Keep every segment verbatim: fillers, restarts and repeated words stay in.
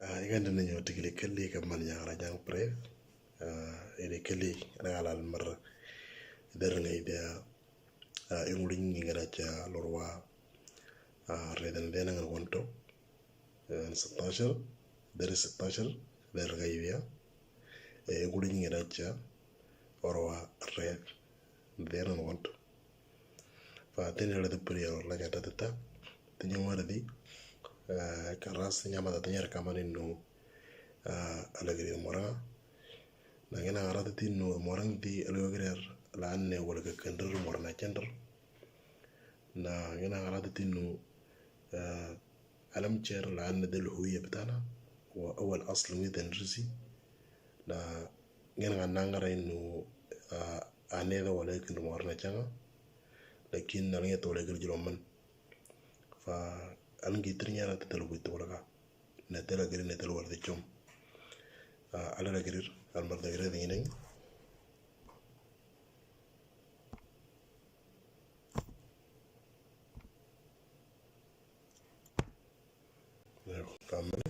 Ah, ikan dene nyo tikili kali kaman yang rajang pre. Ah, ini kali ada alal mer. Dereng idea. Ah, inguding ingara cha lorwa. Ah, reden dena ngan konto. Eh, ستاشر, dari ستاشر, dari kaiwia. Eh, inguding ingara cha lorwa red. Dena ngan konto. Fa tene la de puri la nyata tata. Tene wara di. Eh, karas nyama tata nyar kamani no. Ah, alagri mora. Na ngena arata ti no mora ti alagri la ne wala ka kendr mora na kendr. Na ngena arata ti no, ah, alam cher la ne del huya bitana. Wa awal asl mi tendrisi. Na ngena nangara no, ah, ane da wala kendr mora na changa. Lakin na ngeta wala kendr jiroman. Fa alangi tiri nyara ta talo buito wala ka. Na tala giri na talo wala de chom. Ah, ala la giri, al mar da giri de ngene. Ya, tamam.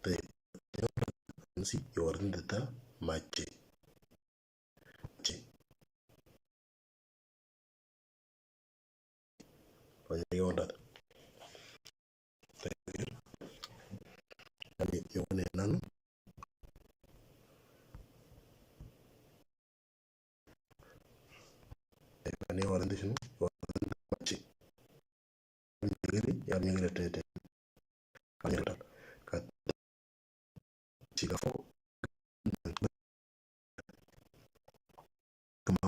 Te, si, yo orden de ta, mache. Che. Oye, yo orden. Te, ani, yo ne nanu. Ani orden de shinu, orden de mache. Nyigiri, ya nyigiri te te. Kanyata. Kat. Chiga fo. Kama.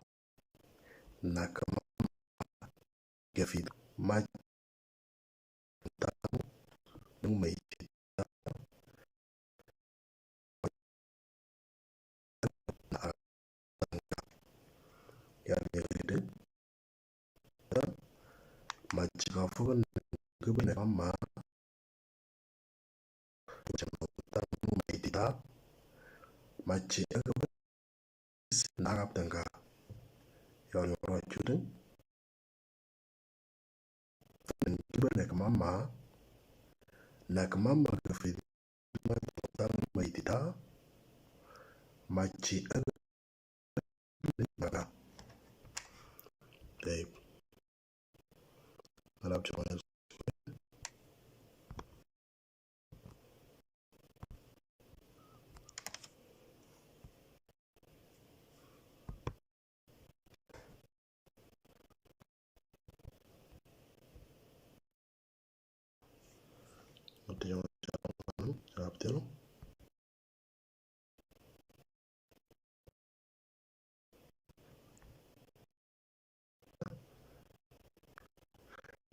Nakama. Gafid. Ma. Tamu. Numai. Ya nyigiri. Machi ka fuga ngibu ne ma. Chama ta mu mai tita. Machi ka fuga na gap tanga. Yo ni ro chutin. Ngibu ne kama ma. Na kama ma ka fi ma ta mu mai tita. Machi ka. Tayyib. Nalab chama. Jawab tiru.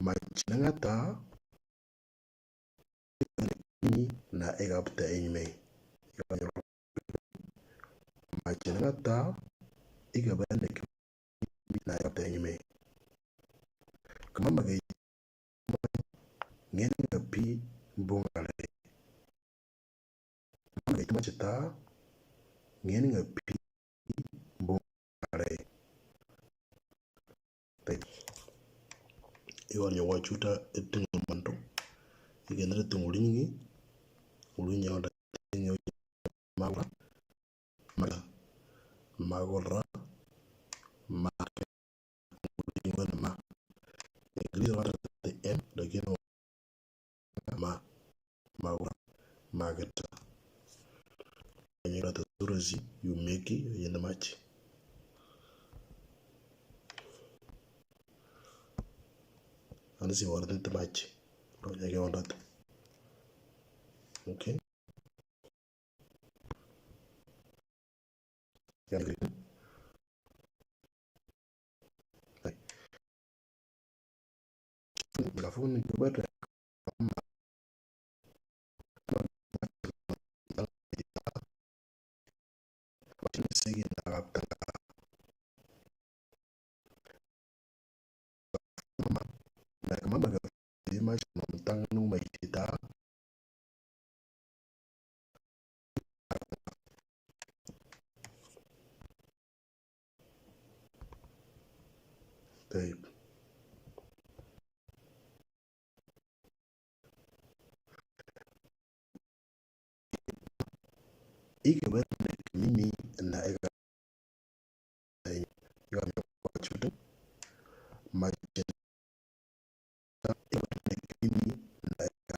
Machinangata ini na egapta enyime. Machinangata igabane na egapta enyime. Kama magai ngeni ngapi bungale. Kama magai tuma chita ngeni ngapi bungale. Iwar yo wachuta eting manto. Igenere tung ulingi ulingi wala tingyo magura, magura, magura, ma, ma, English word the M, lagi no ma, magura, mageta. Ini rata surasi, you make it, in the match. Ani si word the match. Lo lagi on rata. Okay. Yang kedua. Hai. Gafuni gubata. Sigi na gabta. Na kama baga. Di mas mantang nu mai kita. Tayyib. Ike wet mimi na ega. Ega mi kwa chudu. Majin. Ega wet mimi na ega.